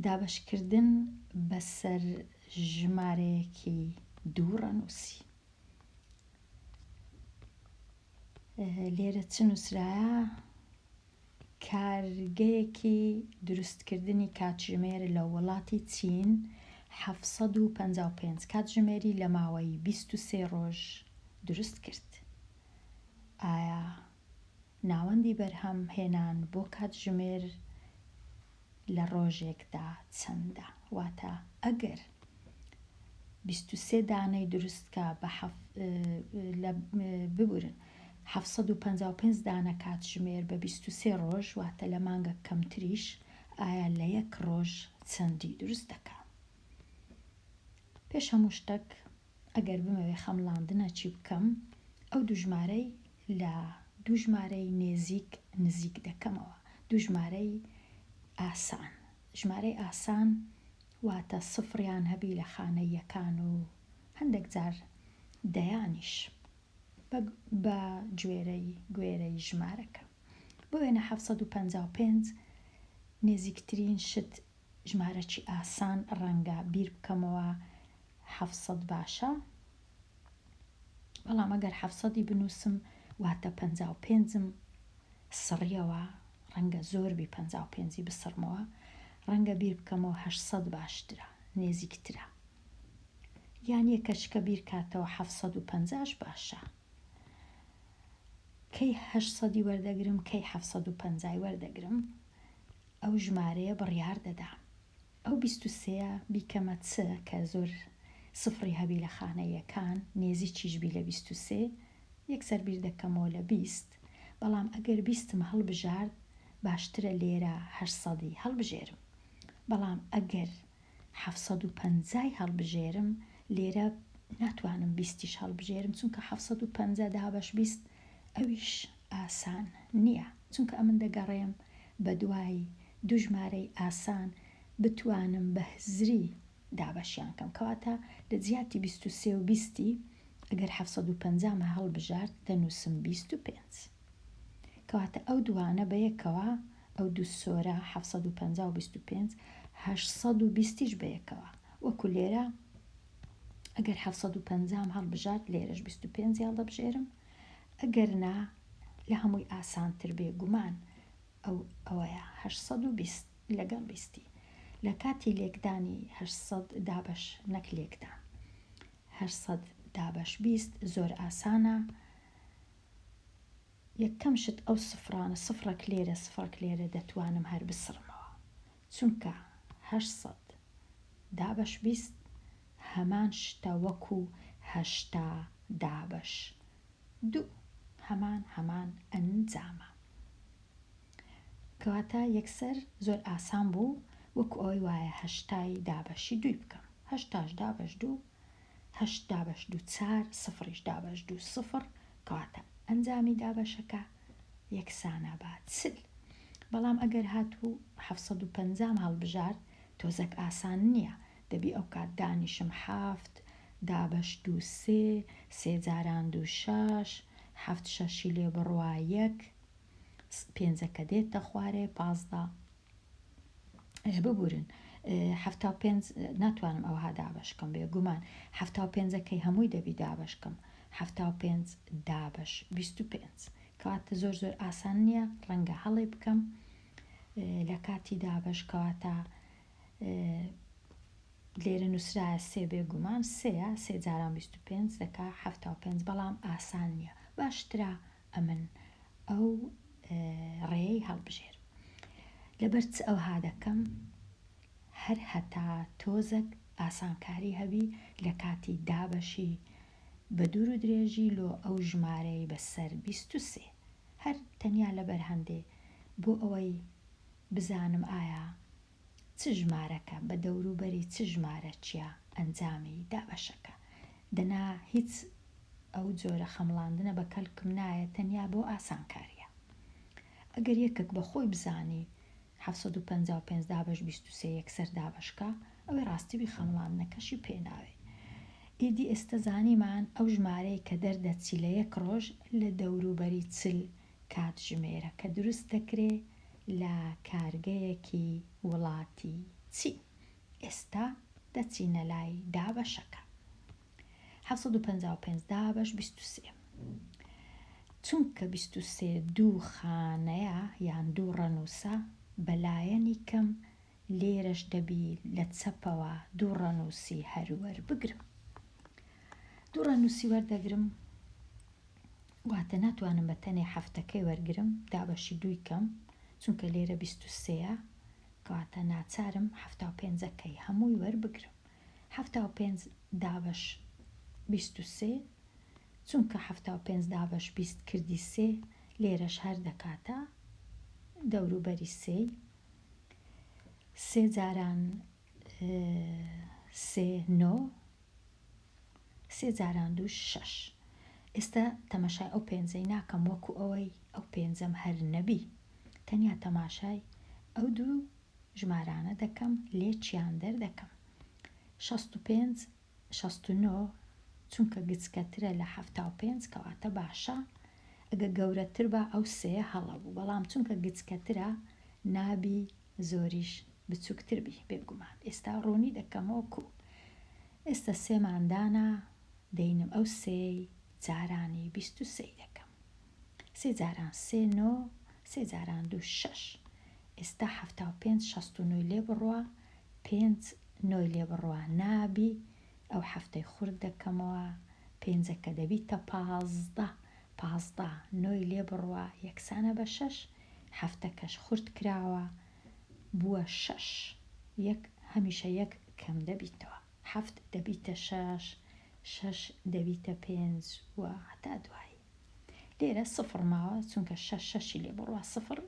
دابەشکردن بەسەر ژمارەیەکی دوو ڕەنووسی. لێرە چ نووسرایە؟ کارگەیەکی دروستکردنی کاتژمێر لە وڵاتی چین 755 کاتژمێری لە ماوەی 23 ڕۆژ دروست کرد. ئایا ناوەندی بەرهەم هێنان بۆ کاتژمێر لە ڕۆژێکدا چەندە؟ واتە ئەگەر 23 دانەی دروست کا بە لە ببورن 755 دانە کاتژمێر بە 23 ڕۆژ واتە لە مانگە کەمتریش ئایا لە یەک ڕۆژ چەندی دروست دەکا؟ پێش هەموو شتەک ئەگەر بمەوێ خەمڵاندنە چی بکەم ئەو دوو ژمارەی لە دوو ژمارەی نێزیک نزیک دەکەمەوە دوو ژمارەی ئاسان ژمارەی ئاسان واتە سفریان هەبی لە خانەی یەکان و هەندێک جار دەیانیش بە گوێرەی گوێرەی ژمارەکە بۆ وێنە 755 نێزیکترین شت ژمارەکی ئاسان ڕەنگە بیر بکەمەوە 700 باشە بەڵام ئەگەر حەفسەدی بنووسم واتە 55م سڕیەوە ڕەنگە زۆر بی 55ی بسڕمەوە ڕەنگە بیر بکەمەوە 800 باشترە نێزیکترە یان یەکەچکە بیر کاتەوە 750 باشە کەی 800ی وەردەگرم کەی 750 وەردەگرم ئەو ژمارەیە بڕیار دەدا ئەو 23ە بیکەمە چ کە زۆر سفڕی هەبی لە خانە یەکان نێزیکیش بی لە 23 یەکسەر بیر دەکەمەوە لە 20 بەڵام ئەگەر بیستم هەڵبژارد باشترە لێرە هەشتسەدی هەڵبژێرم بەڵام ئەگەر حەفسەد و پەنجای هەڵبژێرم لێرە ناتوانم بیستیش هەڵبژێرم چونکە 750 دابەش 20 ئەویش ئاسان نییە چونکە ئەمن دەگەڕێم بە دوای دوو ژمارەی ئاسان بتوانم بە هزری دابەشیان کەم کەواتە لە جیاتی 23 و بیستی ئەگەر 750 مە هەڵبژارد دەنووسم 25 کەواتە ئەو دوانە بەیەکەوە ئەو دوو سۆرە 750 و 25 820یش بەیەکەوە وەکو لێرە ئەگەر 750 هەڵبژارد لێرەش 25 هەڵدەبژێرم ئەگەر نا لە هەمووی ئاسانتر بێ گومان ئەو ئەوەیە 820 لەگەڵ بیستی لە کاتی لێکدانی 800 دابەش نەک لێکدان 800 دابەش 20 زۆر ئاسانە یەکەم شت ئەو سفرانە سفرەک لێرە سفرەک لێرە دەتوانم هەر بسڕمەوە چونکە 800 دابەش 20 هەمان شتە وەکو 80 دابەش دوو هەمان هەمان ئەنجامە کەواتە یەکسەر زۆر ئاسان بوو وەکو ئەوەی وایە هەشتای دابەشی دووی بکەم هەشتاش دابەش دوو هەشت دابەش دوو چار سفریش دابەش دوو سفر کەواتە ئەنجامی دابەشەکە یەکسانە بە 40 بەڵام ئەگەر هاتوو 750 هەڵبژارد تۆزەک ئاسان نییە دەبی ئەو کات دانیشم حەفت دابەش دوو سێ سێ جاران دوو شەش حەفت شەشی لێ بڕوا یەک پێنجەکە دێتە خوارێ 15 ببورن 75 ناتوانم ئەوها دابەشکەم بێگومان 75ەکەی هەمووی دەبی دابەشکەم 75 دابەش 25 کەواتە زۆر زۆر ئاسان نییە ڕەنگە هەڵێ بکەم لە کاتی دابەش کەواتە لێرە نووسرایە سێ بێگومان سێە سێ جاران 25 دەکا 75 بەڵام ئاسان نییە باشترە ئەمن ئەو ڕێی هەڵبژێرم لەبەر چ ئەوها دەکەم هەر هەتا تۆزەک ئاسانکاری هەبی لە کاتی دابەشی بە دوور و درێژی لۆ ئەو ژمارەی بەسەر 23 هەر تەنیا لەبەر هەندێ بۆ ئەوەی بزانم ئایا چ ژمارەکە بە دەوروبەری چ ژمارە چیە ئەنجامی دابەشەکە دەنا هیچ ئەو جۆرە خەمڵاندنە بە کەلکم نایە تەنیا بۆ ئاسانکاریە ئەگەر یەکێک بە خۆی بزانی 755 دابەش 23 یەکسەر دابەشکا ئەوەی ڕاستی بی خەمڵاندنەکەشی پێ ناوێ ئیدی ئێستا زانیمان ئەو ژمارەی کە دەردەچی لە یەک ڕۆژ لە دەوروبەری 40 کاتژمێرە کە دروست دەکرێ لە کارگەیەکی وڵاتی. چی؟ ئێستا دەچینە لای دابەشەکە. 755 دابەش 23. چونکە 23 دوو خانەیە یان دوو ڕەنووسە، بەلایەنی کەم لێرەش دەبی لە چەپەوە دوو ڕەنووسی هەر وەربگرم. دوو ڕەنووسی وەردەگرم، واتە ناتوانم بە تەنێ حەفتەکەی وەرگرم، دابەشی دووی کەم، چونکە لێرە 23 ە، کەواتە ناچارم 75ەکەی هەمووی وەربگرم. 75 دابەش 23، چونکە 75 دابەش 20 کردی سێ، لێرەش هەر دەکاتە دەوروبەری سێی. سێ جاران سێ نۆ، سێ جاران دووش شەش. ئێستا تەماشای ئەو پێنجەی ناکەم وەکو ئەوەی ئەو پێنجەم هەر نەبی، تەنیا تەماشای ئەو دوو ژمارانە دەکەم لێکیان دەردەکەم. 65 69 چونکە گچکەترە لە 75 کەواتە باشە، ئەگە گەورەتر با ئەو سێیە هەڵە بوو، بەڵام چونکە گچکەترە نابی زۆریش بچوکتر بی. بێگومان ئێستا ڕوونی دەکەمەوە کو ئێستا سێمان دانا دەینم ئەو سێی جارانی 23 دەکەم. سێ جاران سێ نۆ، سێ جاران دوو شەش. ئێستا 75 69 لێ بڕوا، پێنج نۆی لێ بڕوا نابی، ئەو حەفتەی خورد دەکەمەوە، پێنجەکە دەبیتە 15، 15 نۆی لێ بڕوا یەکسانە بە شەش، حەفتەکەش خورد کراوە بووە شەش، یەک هەمیشە یەک کەم دەبیتەوە، حەفت دەبیتە شەش، شەش دەبیتە پێنج و هەتا دوایی. لێرە سفر ماوە چونکە شەش شەشی لێ بڕوا سفر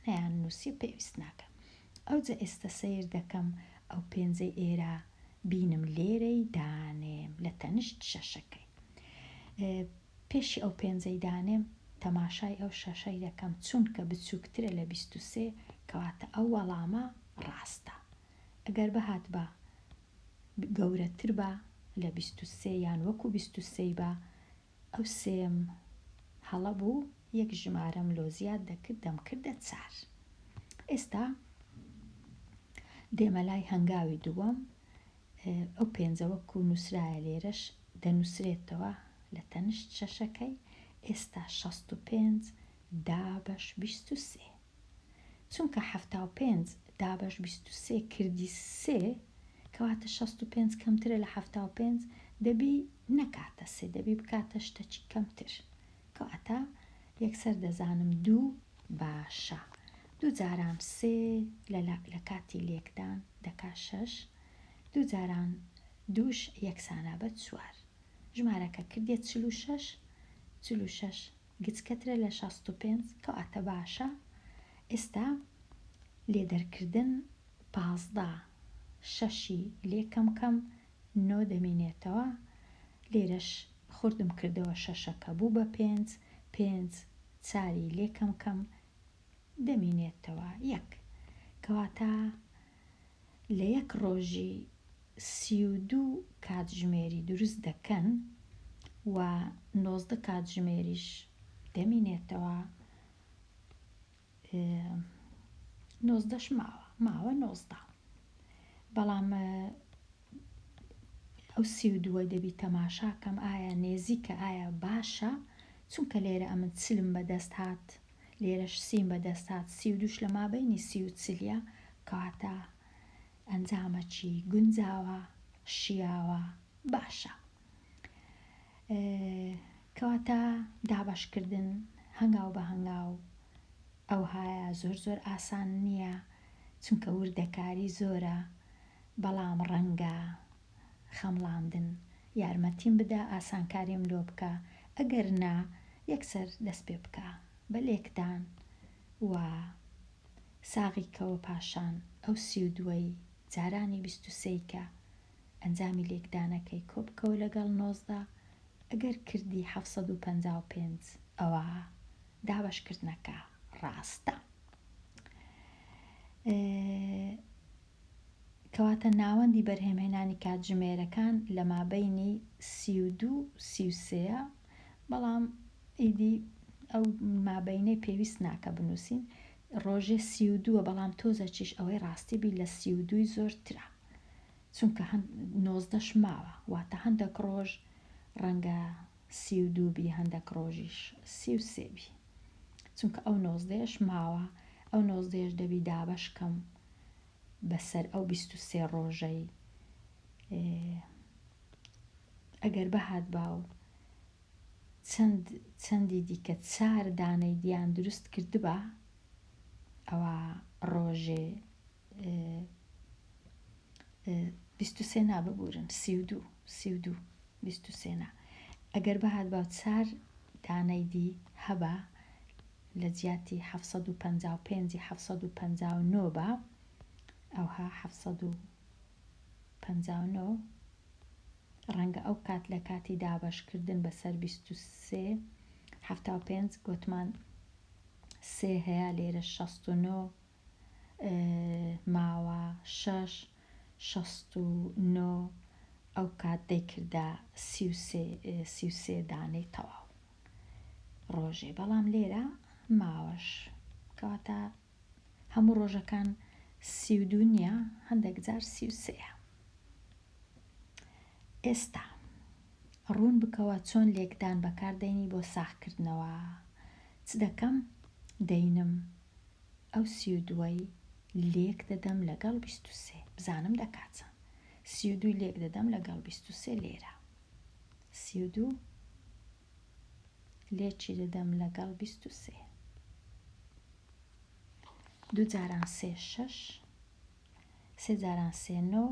نەیان نووسیە پێویست ناکە. ئەوجە ئێستا سەیر دەکەم ئەو پێنجەی ئێرە بینم لێرەی دانێم لە تەنیشت شەشەکەی. پێشی ئەو پێنجەی دانێم تەماشای ئەو شەشەی دەکەم چونکە بچووکترە لە 23، کەواتە ئەو وەڵامە ڕاستە. ئەگەر بهاتبا گەورەتر با لە 23 یان وەکو 23 با ئەو سێم هەڵە بوو، یەک ژمارەم لۆ زیاد دەکرد دەمکردە چار. ئێستا دێمە لای هەنگاوی دووەم، ئەو پێنجە وەکو نووسرایە لێرەش دەنووسرێتەوە لە تەنیشت شەشەکەی. ئێستا 65 دابەش 23، چونکە 75 دابەش 23 کردی سێ، کەواتە 65 کەمترە لە 75، دەبی نەکاتە سێ، دەبی بکاتە شتەکی کەمتر. کەواتە یەکسەر دەزانم دوو باشە. دوو جاران سێ لە کاتی لێکدان دەکا شەش، دوو جاران دووش یەکسانە بە چوار. ژمارەکە کردیە 46، 46 گچکەترە لە 65، کەواتە باشە. ئێستا لێ دەرکردن 15 شەشی لێ کەم کەم نۆ دەمینێتەوە، لێرەش خوردم کردەوە شەشەکە بوو بە پێنج، پێنج چاری لێ کەم کەم دەمینێتەوە یەک. کەواتە لە یەک ڕۆژی 32 کاتژمێری دروست دەکەن و 19 کاتژمێریش دەمینێتەوە، نۆزدەش ماوە، ماوە 19. بەڵام ئەو 32ەی دەبی تەماشا کەم ئایا نێزیکە ئایا باشە، چونکە لێرە ئەمن چلم بەدەست هات، لێرەش سیم بەدەست هات، 32ش لە مابەینی سی و چلیە، کەواتە ئەنجامەکی گونجاوە، شیاوە، باشە. کەواتە دابەشکردن هەنگاو بە هەنگاو ئەوهایە زۆر زۆر ئاسان نییە، چونکە وردەکاری زۆرە، بەڵام ڕەنگە خەمڵاندن یارمەتیم بدا ئاسانکاریم لۆ بکە، ئەگەر نا یەکسەر دەست پێ بکە بە لێکدان و ساغی کەوە، پاشان ئەو 32ەی جارانی 23ی کە ئەنجامی لێکدانەکەی کۆ بکەوە لەگەڵ 19، ئەگەر کردی 755 ئەوە دابەشکردنەکە ڕاستە. کەواتە ناوەندی بەرهەمهێنانی کاتژمێرەکان لە مابەینی 32 33ە، بەڵام ئیدی ئەو مابەینەی پێویست ناکە بنووسین. ڕۆژێ 32ە بەڵام تۆزەکیش ئەوەی ڕاستی بی لە 32ی زۆرترە چونکە هەند نۆزدەش ماوە واتە هەندەک ڕۆژ ڕەنگە 32 بی هەندەک ڕۆژیش 33 بی چونکە ئەو نۆزدەیەش ماوە ئەو نۆزدەیەش دەبی دابەش کەم بەسەر ئەو 23 ڕۆژەی ئەگەر بهاتبا و چەند چەندی دیکە چار دانەی دیان دروست کردبا ئەوا ڕۆژێ 23 نا ببورن 32 32 23 نا ئەگەر بهاتبا و چار دانەی دی هەبا لە جیاتی 755 759 با ئەوها 759 ڕەنگە ئەو کات لە کاتی دابەشکردن بەسەر 23 75 گۆتمان سێ هەیە لێرە 69 ماوە شەش 69 ئەو کات دەیکردە 33 دانەی تەواو ڕۆژێ بەڵام لێرە ماوەش کەواتە هەموو ڕۆژەکان 32 نییە هەندێک جار 33ە ئێستا ڕوون بکەوە چۆن لێکدان بەکاردەینی بۆ ساغکردنەوە چ دەکەم دەینم ئەو 32ەی لێک دەدەم لەگەڵ 23 بزانم دەکات چەند 32 لێک دەدەم لەگەڵ 23 لێرە 32 لێکی دەدەم لەگەڵ 23 دوو جاران سێ شەش سێ جاران سێ نۆ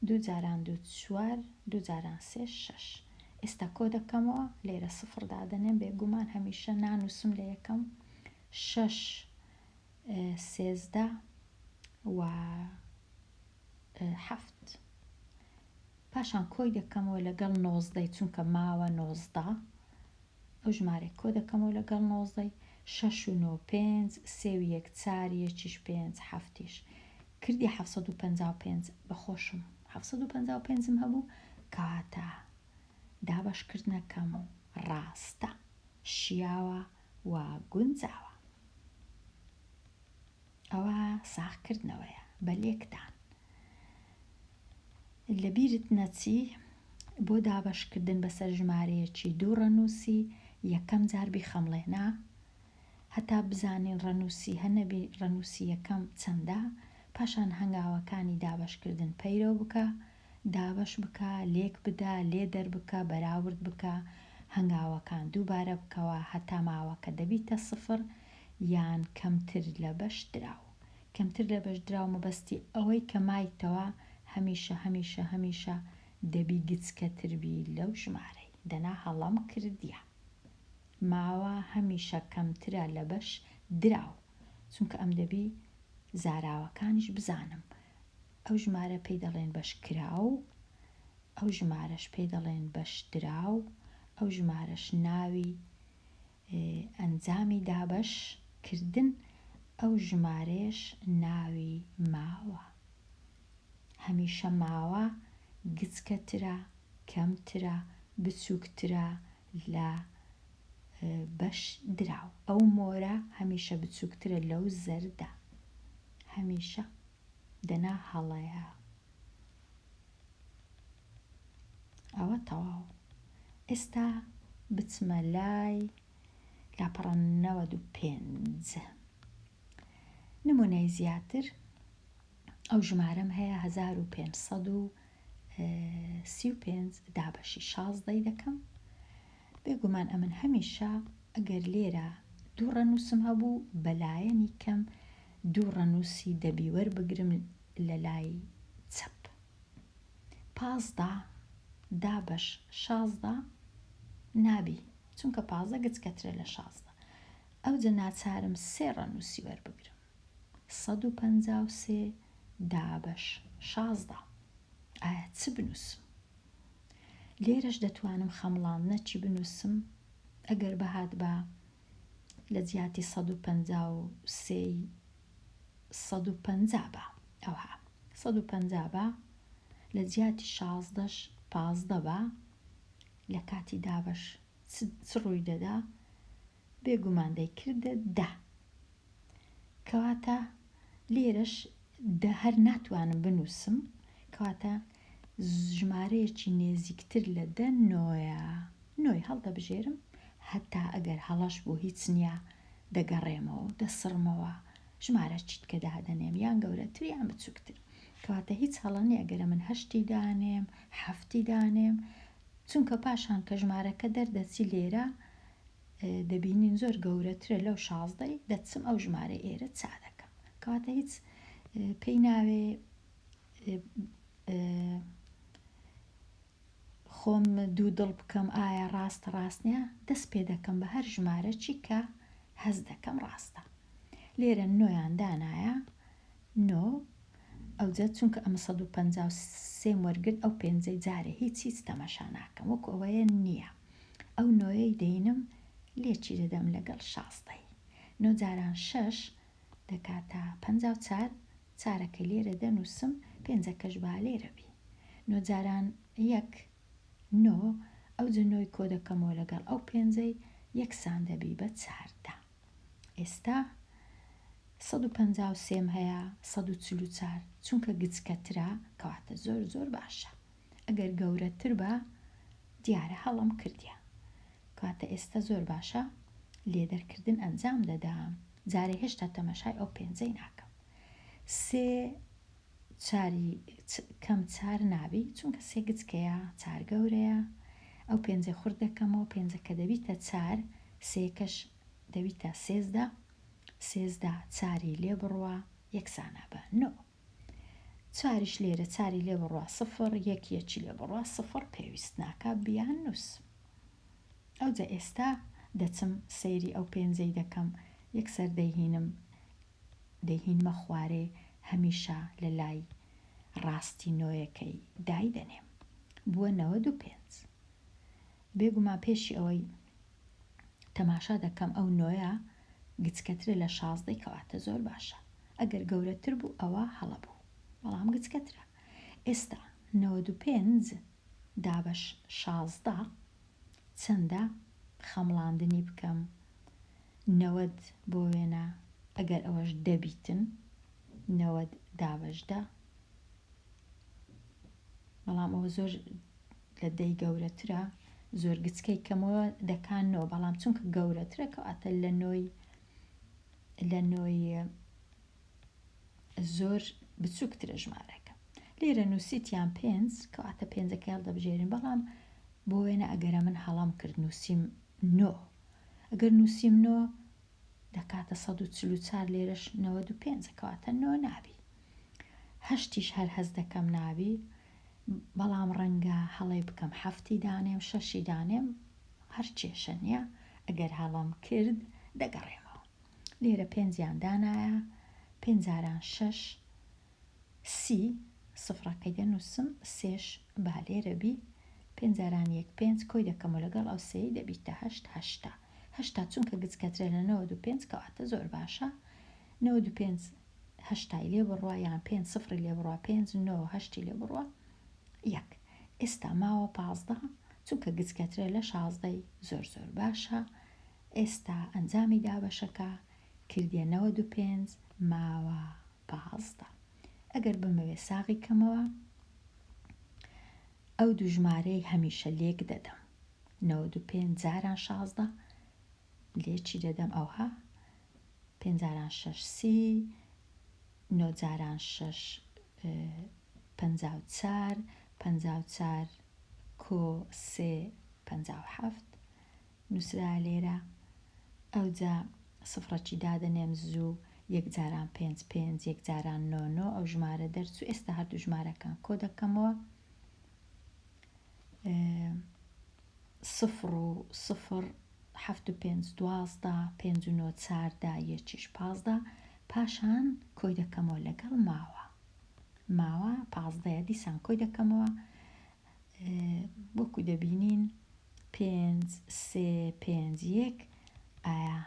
دوو جاران دوو چوار دوو جاران سێ شەش ئێستا کۆ دەکەمەوە لێرە سفر دادەنێم بێگومان هەمیشە نانووسم لە یەکەم شەش 13 و حەفت پاشان کۆی دەکەمەوە لەگەڵ نۆزدەی چونکە ماوە نۆزدە ئەو ژمارەی کۆ دەکەمەوە لەگەڵ نۆزدەی شەش و نۆ پێنج سێ و یەک چار یەکیش پێنج حەفتیش کردی 755 بەخۆشم 755م هەبوو کەواتە دابەشکردنەکەم ڕاستە شیاوە و گونجاوە ئەوە ساغکردنەوەیە بە لێکدان. لەبیرت نەچی بۆ دابەشکردن بەسەر ژمارەیەکی دوو ڕەنووسی یەکەم جار بیخەمڵێنە هەتا بزانین ڕەنووسی هەنەبی ڕەنووسی یەکەم چەندە پاشان هەنگاوەکانی دابەشکردن پەیرەو بکە دابەش بکە لێک بدە لێ دەربکە بەراورد بکە هەنگاوەکان دووبارە بکەوە هەتا ماوەکە دەبیتە سفر یان کەمتر لە بەش دراو. کەمتر لە بەش دراو مەبەستی ئەوەی کە مایتەوە هەمیشە هەمیشە هەمیشە دەبی گچکەتر بی لەو ژمارەی. دەنا هەڵەم کردیە. ماوە هەمیشە کەمترە لە بەش دراو. چونکە ئەم دەبی زاراوەکانیش بزانم. ئەو ژمارە پێی دەڵێن بەش کراو، ئەو ژمارەش پێی دەڵێن بەش دراو، ئەو ژمارەش ناوی ئەنجامی دابەش کردن ئەو ژمارەیەش ناوی ماوە. هەمیشە ماوە گچکەترە، کەمترە، بچووکترە لە بەش دراو. ئەو مۆرە هەمیشە بچووکترە لەو زەردە. هەمیشە. دەنا هەڵەیە. ئەوە تەواو. ئێستا بچمە لای لاپەڕە 95. نمونەی زیاتر ئەو ژمارەم هەیە 1535 دابەشی شازدەی دەکەم. بێگومان ئەمن هەمیشە ئەگەر لێرە دوو ڕەنووسم هەبوو بەلایەنی کەم دوو ڕەنووسی دەبی وەربگرم لە لای چەپ. 15 دابەش 16 نابی چونکە 15 گچکەترە لە 16 ئەوجە ناچارم سێ ڕەنووسی وەربگرم 153 دابەش 16 ئایا چ بنووسم لێرەش دەتوانم خەمڵاندنە چی بنووسم ئەگەر بهاتبا لە جیاتی 153 150 با ئەوها 150 با لە جیاتی شازدەش 15 با لە کاتی دابەش چ ڕووی دەدا بێگومان دەیکردە دە. کەواتە لێرەش دە هەر ناتوانم بنووسم کەواتە ژمارەیەکی نێزیکتر لە دە نۆیە نۆی هەڵدەبژێرم هەتا ئەگەر هەڵەش بوو هیچ نییە دەگەڕێمەوە و دەسڕمەوە ژمارە چیتکە دادەنێم یان گەورەتر یان بچووکتر کەواتە هیچ هەڵە نییە گەرە من هەشتی دانێم حەفتی دانێم چونکە پاشان کە ژمارەکە دەردەچی لێرە دەبینین زۆر گەورەترە لەو شازدەی دەچم ئەو ژمارەی ئێرە چا دەکەم کەواتە هیچ پێی ناوێ خۆم دوو دڵ بکەم ئایا ڕاستە ڕاست نییە دەست پێ دەکەم بە هەر ژمارە چی کە هەست دەکەم ڕاستە لێرە نۆیان دانایە نۆ ئەوجە چونکە ئەمە 153 وەرگرت ئەو پێنجەی جارێ هیچ هیچ تەماشا ناکەم وەکو ئەوەیە نییە ئەو نۆیەی دەینم لێکی دەدەم لەگەڵ شازدەی نۆ جاران شەش دەکاتە 54 چارەکەی لێرە دەنووسم پێنجەکەش با لێرە بی نۆ جاران یەک نۆ ئەوجە نۆی کۆ دەکەمەوە لەگەڵ ئەو پێنجەی یەکسان دەبی بە 14 ئێستا 153 م هەیە 144 چونکە گچکەترە کەواتە زۆر زۆر باشە ئەگەر گەورەتر با دیارە هەڵەم کردیە کەواتە ئێستا زۆر باشە لێدەرکردن ئەنجام دەدەم جارێ هێشتا تەمەشای ئەو پێنجەی ناکەم سێ چاری کەم چار نابی چونکە سێ گچکەیە چار گەورەیە ئەو پێنجەی خورد دەکەمەوە پێنجەکە دەبیتە چار سێکەش دەبیتە 13 13 چاری لێ بڕوا یەکسانە بە نۆ چاریش لێرە چاری لێ بڕوا سفر یەک یەکی لێ بڕوا سفر پێویست ناکا بیان نووس ئەوجا ئێستا دەچم سەیری ئەو پێنجەی دەکەم یەکسەر دەیهینم دەیهینمە خوارێ هەمیشە لە لای ڕاستی نۆیەکەی دایدەنێم بووە 95 بێگومان پێشی ئەوەی تەماشا دەکەم ئەو نۆیە گچکەترە لە شازدەی کەواتە زۆر باشە ئەگەر گەورەتر بوو ئەوە هەڵە بوو بەڵام گچکەترە ئێستا 95 دابەش 16 چەندە خەمڵاندنی بکەم 90 بۆ وێنە ئەگەر ئەوەش دەبیتن 90 دابەش دە بەڵام ئەوە زۆر لە دەی گەورەترە زۆر گچکەی کەمەوە دەکا نۆ بەڵام چونکە گەورەترە کەواتە لە نۆی لە نۆی زۆر بچووکترە ژمارەکە لێرە نووسیتیان پێنج کەواتە پێنجەکە هەڵدەبژێرین بەڵام بۆ وێنە ئەگەرە من هەڵەم کرد نووسیم نۆ ئەگەر نووسیم نۆ دەکاتە 144 لێرەش 95 کەواتە نۆ نابی هەشتیش هەر هەست دەکەم نابی بەڵام ڕەنگە هەڵەی بکەم حەفتی دانێم شەشی دانێم هەر کێشە نییە ئەگەر هەڵەم کرد دەگەڕێمەوە لێرە پێنجیان دانایە پێنج جاران شەش سی سفرەکەی دەنووسم سێش با لێرە بی پێنج جاران یەک پێنج کۆی دەکەمەوە لەگەڵ ئەو سێی دەبیتە هەشت هەشتا هەشتا چونکە گچکەترە لە 95 کەواتە زۆر باشە 95 هەشتای لێ بڕوا یان پێنج سفری لێ بڕوا پێنج نۆ هەشتی لێ بڕوا یەک ئێستا ماوە 15 چونکە گچکەترە لە شازدەی زۆر زۆر باشە ئێستا ئەنجامی دابەشەکە کردیە 95 ماوە 15 ئەگەر بمەوێ ساغی کەمەوە ئەو دوو ژمارەی هەمیشە لێک دەدەم 95 جاران 16 لێکی دەدەم ئەوها پێنج جاران شەش سی، نۆ جاران شەش 54، 54 کۆ سێ 57 نووسرا لێرە. ئەوجا سفرەکی دادەنێم زوو یەک جاران پێنج پێنج، یەک جاران نۆ نۆ ئەو ژمارە دەرچوو. ئێستا هەردوو ژمارەکان کۆ دەکەمەوە. سفر و سفر حەفت و پێنج 12، پێنج و نۆ 14، یەکیش 15. پاشان کۆی دەکەمەوە لەگەڵ ماوە. ماوە پازدەیە دیسان کۆی دەکەمەوە وەکو دەبینین پێنج سێ پێنج یەک ئایا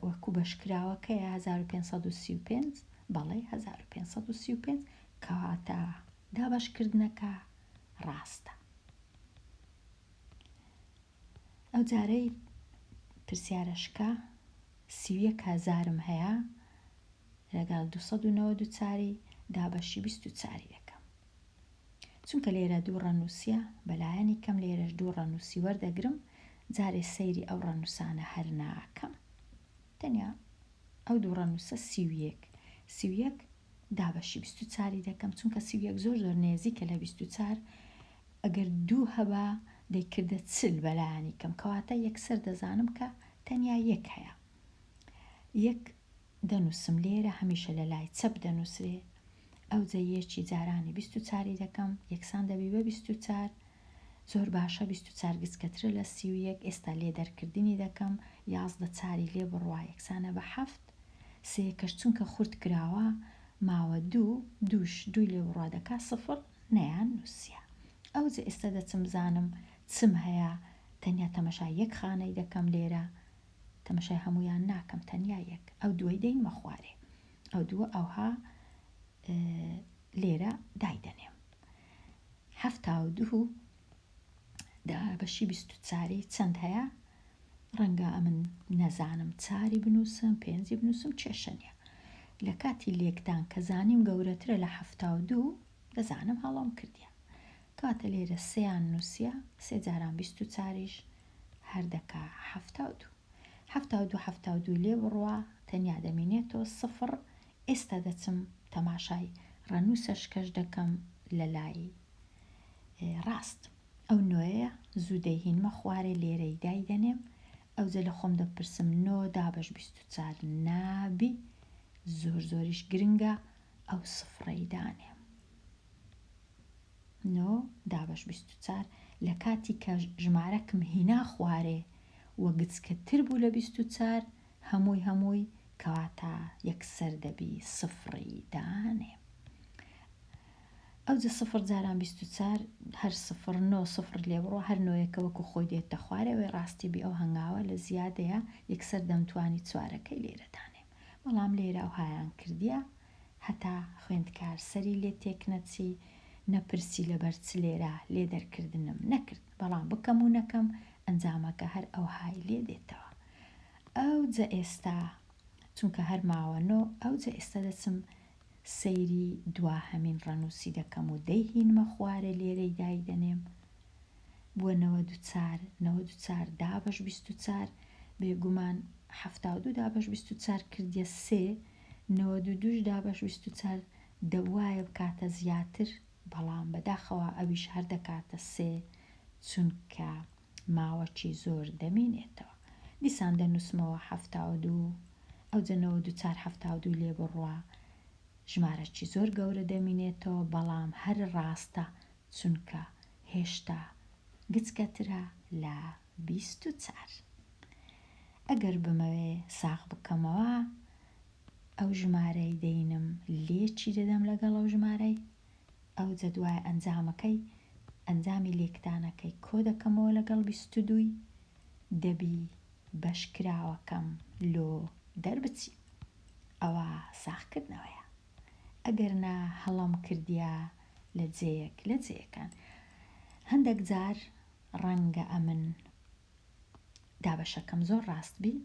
وەکو بەشکراوەکەیە 1535 بەڵێ 1535 کەواتە دابەشکردنەکە ڕاستە. ئەو جارەی پرسیارەشکە 31 هەزارم هەیە. لەگەڵ 294 ی دابەشی 24 ی دەکەم. چونکە لێرە دوو ڕەنووسیە، بەلایەنی کەم لێرەش دوو ڕەنووسی وەردەگرم، جارێ سەیری ئەو ڕەنووسانە هەر ناکەم. تەنیا ئەو دوو ڕەنووسە 31. 31 دابەشی 24 ی دەکەم، چونکە 31 زۆر زۆر نێزیکە لە 24، ئەگەر دوو هەبا دەیکردە 40 بەلایەنی کەم، کەواتە یەکسەر دەزانم کە تەنیا یەک هەیە. یەک دەنووسم لێرە هەمیشە لە لای چەپ دەنووسرێ ئەوجە یەکی جارانی 24 ی دەکەم یەکسان دەبی بە 24 زۆر باشە 24 گچکەترە لە 31 ئێستا لێ دەرکردنی دەکەم 11 چاری لێ بڕوا یەکسانە بە حەفت سێکەش چونکە خورد کراوە ماوە دوو دووش دووی لێ بڕوا دەکا سفر نەیان نووسیە ئەوجە ئێستا دەچم بزانم چم هەیە تەنیا تەمەشای یەک خانەی دەکەم لێرە تەمەشای هەموویان ناکەم تەنیا یەک ئەو دووەی دەینمە خوارێ ئەو دووە ئەوها لێرە دایدەنێم 72 دا بەشی 24 چەند هەیە ڕەنگە ئەمن نەزانم چاری بنووسم پێنجی بنووسم کێشە نییە لە کاتی لێکدان کە زانیم گەورەترە لە 72 دەزانم هەڵۆم کردیە کەواتە لێرە سێیان نووسیە سێ جاران 24یش هەر دەکا 72. 72 72 لێ بڕوا تەنیا دەمینێتەوە سفڕ ئێستا دەچم تەماشای ڕەنووسەشکەش دەکەم لە لای ڕاست ئەو نۆیە زوو دەیهینمە خوارێ لێرەی دایدەنێم ئەوجە لە خۆم دەپرسم نۆ دابەش 24 نابی زۆر زۆریش گرنگە ئەو سفڕەی دانێم. نۆ دابەش 24 لە کاتی کە ژمارەکم هینا خوارێ و گچکە تر بوو لە 24 هەمووی هەمووی کەواتە یەکسەر دەبی سفڕی دانێ ئەوجە سفر جاران 24 هەر سفر نۆ سفر لێ بڕۆ هەر نۆیەکە وەکو خۆی دێتە خوارێ ئەوەی ڕاستی بی ئەو هەنگاوە لە زیادەیە یەکسەر دەمتوانی چوارەکەی لێرە دانێم بەڵام لێرە ئەوهایان کردیە هەتا خوێندکار سەری لێ تێکنەچی نەپرسی لەبەر چ لێرە لێ دەرکردنم نەکرد بەڵام بکەم و نەکەم ئەنجامەکە هەر ئەوهای لێ دێتەوە ئەوجە ئێستا چونکە هەر ماوە نۆ ئەوجە ئێستا دەچم سەیری دواهەمین ڕەنووسی دەکەم و دەیهینمە خوارێ لێرەی دایدەنێم بووە 94 94 دابەش 24 بێگومان 72 دابەش 24 کردیە سێ 92 ش دابەش 24 دەبوایە بکاتە زیاتر بەڵام بەداخەوە ئەویش هەر دەکاتە سێ چونکە ماوەکی زۆر دەمینێتەوە دیسان دەنووسمەوە 72 ئەوجە 94 72 لێ بڕوا ژمارەکی زۆر گەورە دەمینێتەوە بەڵام هەر ڕاستە چونکە هێشتا گچکەترە لە 24 ئەگەر بمەوێ ساغ بکەمەوە ئەو ژمارەی دەینم لێکی دەدەم لەگەڵ ئەو ژمارەی ئەوجە دوای ئەنجامەکەی ئەنجامی لێکدانەکەی کۆ دەکەمەوە لەگەڵ 22ی دەبی بەشکراوەکەم لۆ دەربچی ئەوە ساغکردنەوەیە ئەگەر نا هەڵەم کردیە لە جێیەک لە جێیەکان هەندێک جار ڕەنگە ئەمن دابەشەکەم زۆر ڕاست بی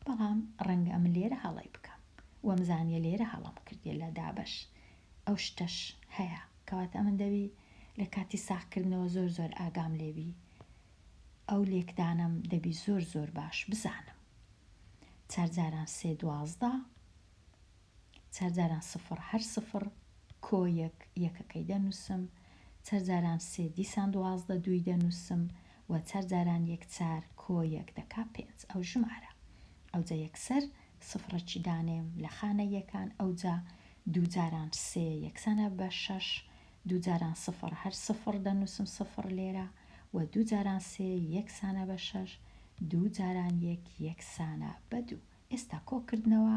بەڵام ڕەنگە ئەمن لێرە هەڵەی بکەم وەم زانیە لێرە هەڵەم کردیە لە دابەش ئەو شتەش هەیە کەواتە ئەمن دەبی لە کاتی ساغکردنەوە زۆر زۆر ئاگام لێبی ئەو لێکدانەم دەبی زۆر زۆر باش بزانم چار جاران سێ 12 چار جاران سفر هەر سفر کۆ یەک یەکەکەی دەنووسم چار جاران سێ دیسان 12 دووی دەنووسم و چار جاران یەک چار کۆ یەک دەکا پێنج ئەو ژمارە ئەوجە یەکسەر سفرەکی دانێم لە خانە یەکان ئەوجا دوو جاران سێ یەکسانە بە شەش دوو جاران سفر هەر سفر دەنووسم سفر لێرە و دوو جاران سێ یەکسانە بە شەش دوو جاران یەک یەکسانە بە دوو ئێستا کۆکردنەوە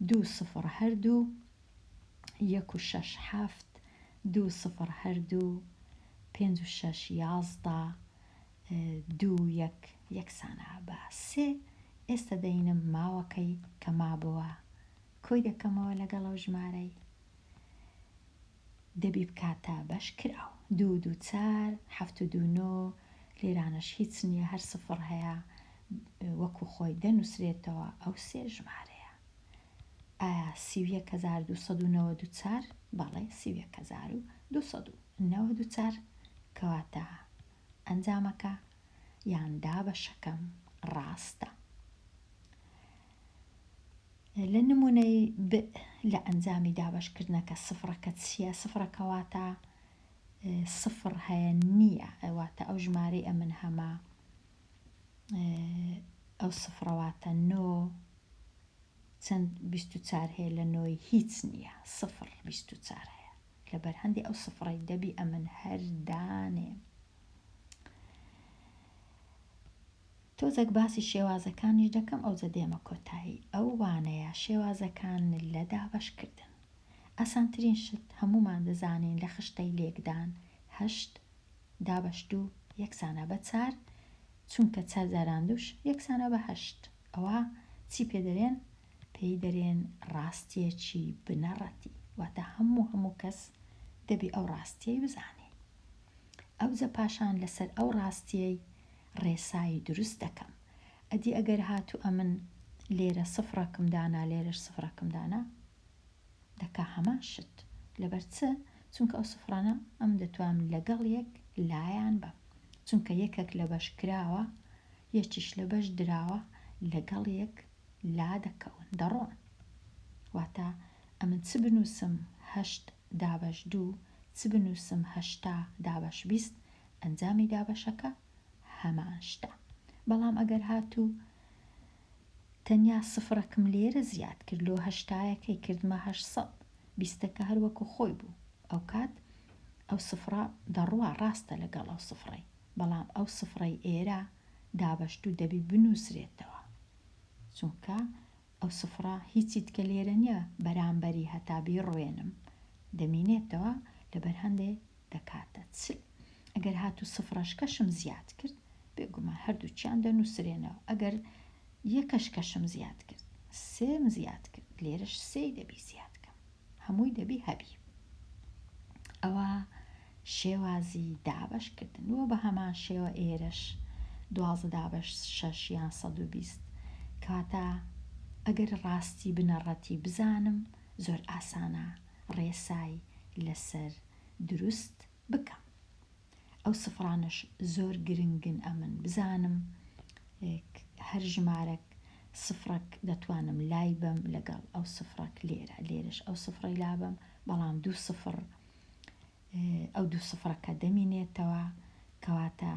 دوو سفر هەر دوو یەک و شەش حەفت دوو سفر هەر دوو پێنج و شەش 11 دوو یەک یەکسانە بە سێ ئێستا دەینم ماوەکەی کە مابووە کۆی دەکەمەوە لەگەڵ ئەو ژمارەی دەبی بکاتە بەش کراو دوو دوو چار حەفت و دوو نۆ لێرانەش هیچ نییە هەر سفر هەیە وەکو خۆی دەنووسرێتەوە ئەو سێ ژمارەیە. ئایا 31294؟ بەڵێ 31294. کەواتە ئەنجامەکە یان دابەشەکەم ڕاستە. لە نمونەی ب لە ئەنجامی دابەشکردنەکە سفرەکە چییە؟ سفرەکە واتە سفر هەیە نییە، واتە ئەو ژمارەی ئەمن هەمە ئەو سفرە واتە نۆ، چەند 24 هەیە لە نۆی هیچ نییە، سفر 24 هەیە، لەبەر هەندی ئەو سفرەی دەبی ئەمن هەر دانێم. تۆزێک باسی شێوازەکانیش دەکەم ئەوجە دێمە کۆتایی ئەو وانەیە. شێوازەکان لە دابەشکردن ئاسانترین شت هەموومان دەزانین لە خشتەی لێکدان هەشت دابەش دوو یەکسانە بە چار، چونکە چار جاران دووش یەکسانە بە هەشت. ئەوە چی پێ دەرێن؟ پێی دەرێن ڕاستیەکی بنەڕەتی، واتە هەموو هەموو کەس دەبی ئەو ڕاستیەی بزانێ. ئەوجە پاشان لەسەر ئەو ڕاستیەی ڕێسای دروست دەکەم. ئەدی ئەگەر هاتوو ئەمن لێرە سفرەکم دانا لێرەش سفرەکم دانا دەکا هەمان شت. لەبەر چ؟ چونکە ئەو سفرانە ئەم دەتوانم لەگەڵ یەک لایان بەم. چونکە یەکەک لە بەش کراوە یەکیش لە بەش دراوە لەگەڵ یەک لا دەکەون دەڕۆن. واتە ئەمن چ بنووسم هەشت دابەش دوو چ بنووسم 80 دابەش 20 ئەنجامی دابەشەکە هەمان شتە. بەڵام ئەگەر هاتوو تەنیا سفرەکم لێرە زیاد کرد لۆ هەشتایەکەی کردمە 800، بیستەکە هەر وەکو خۆی بوو، ئەوکات ئەو سفرە دەڕوا ڕاستە لەگەڵ ئەو سفرەی، بەڵام ئەو سفرەی ئێرە دابەش دوو دەبی بنووسرێتەوە، چونکە ئەو سفرە هیچی تکە لێرە نییە بەرامبەری هەتا بیڕوێنم دەمینێتەوە، لەبەر هەندێ دەکاتە 40. ئەگەر هاتوو سفرەشکەشم زیاد کرد بێگومان هەردووکیان دەنووسرێنەوە. ئەگەر یەکەشکەشم زیاد کرد سێم زیاد کرد لێرەش سێی دەبی زیاد کەم، هەمووی دەبی هەبی. ئەوە شێوازی دابەشکردن. وە بە هەمان شێوە ئێرەش 12 دابەش 6 یان 120. کەواتە ئەگەر ڕاستی بنەڕەتی بزانم زۆر ئاسانە ڕێسای لەسەر دروست بکەم. ئەو سفرانەش زۆر گرنگن ئەمن بزانم هەر ژمارەک سفرەک دەتوانم لای بەم لەگەڵ ئەو سفرەک لێرە، لێرەش ئەو سفرەی لابەم، بەڵام دوو سفر ئەو دوو سفرەکە دەمینێتەوە. کەواتە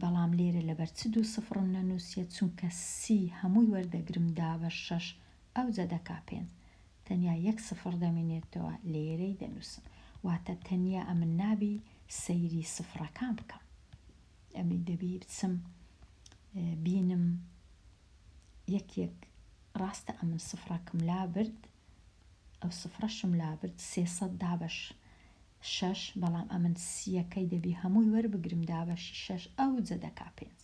بەڵام لێرە لەبەر چ دوو سفرم نەنووسیە؟ چونکە سی هەمووی وەردەگرم دابەش شەش ئەوجە دەکا پێنج، تەنیا یەک سفر دەمینێتەوە لێرەی دەنووسم. واتە تەنیا ئەمن نابی سەیری سفرەکان بکەم، ئەمی دەبی بچم بینم یەک یەک. ڕاستە ئەمن سفرەکم لابرد، ئەو سفرەشم لابرد 300 دابەش شەش، بەڵام ئەمن سیەکەی دەبی هەمووی وەربگرم دابەشی شەش ئەوجە دەکا پێنج،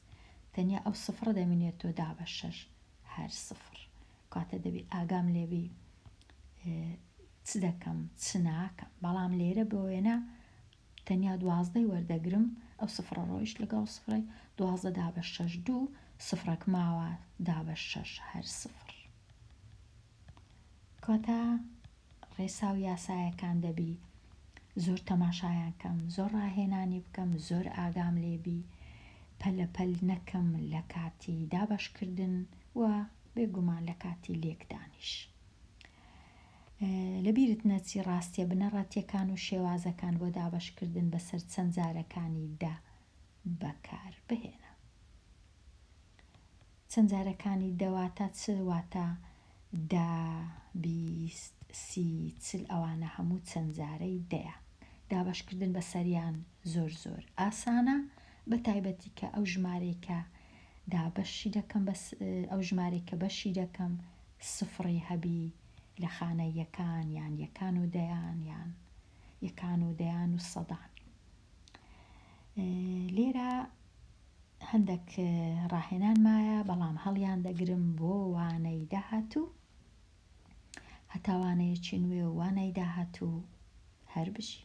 تەنیا ئەو سفرە دەمینێتەوە دابەش شەش هەر سفر. کاتە دەبی ئاگام لێبی چ دەکەم چ ناکەم. بەڵام لێرە بۆ وێنە تەنیا دوازدەی وەردەگرم، ئەو سفرە ڕۆیشت لەگەڵ سفرەی دوازدە دابەش شەش دوو، سفرەک ماوە دابەش شەش هەر سفر. کاتە ڕێسا و یاسایەکان دەبی زۆر تەماشایان کەم، زۆر ڕاهێنانی بکەم، زۆر ئاگام لێبی، پەلە پەل نەکەم لە کاتی دابەشکردن و بێگومان لە کاتی لێکدانیش. لەبیرت نەچی ڕاستیە بنەڕەتیەکان و شێوازەکان بۆ دابەشکردن بەسەر چەند جارەکانی دە بەکار بهێنە. چەند جارەکانی دە واتە چ؟ واتە دە، 20، 30، 40 ئەوانە هەموو چەند جارەی دەیە. دابەشکردن بەسەریان زۆر زۆر ئاسانە، بە تایبەتی کە ئەو ژمارەی کە دابەشی دەکەم بەس ئەو ژمارەی کە بەشی دەکەم سفڕی هەبی لە خانە یەکان یان یەکان و دەیان یان یەکان و دەیان و سەدان. لێرە هەندێک ڕاهێنان مایە، بەڵام هەڵیان دەگرم بۆ وانەی داهاتوو. هەتا وانەیەکی نوێ و وانەی داهاتوو هەر بژی.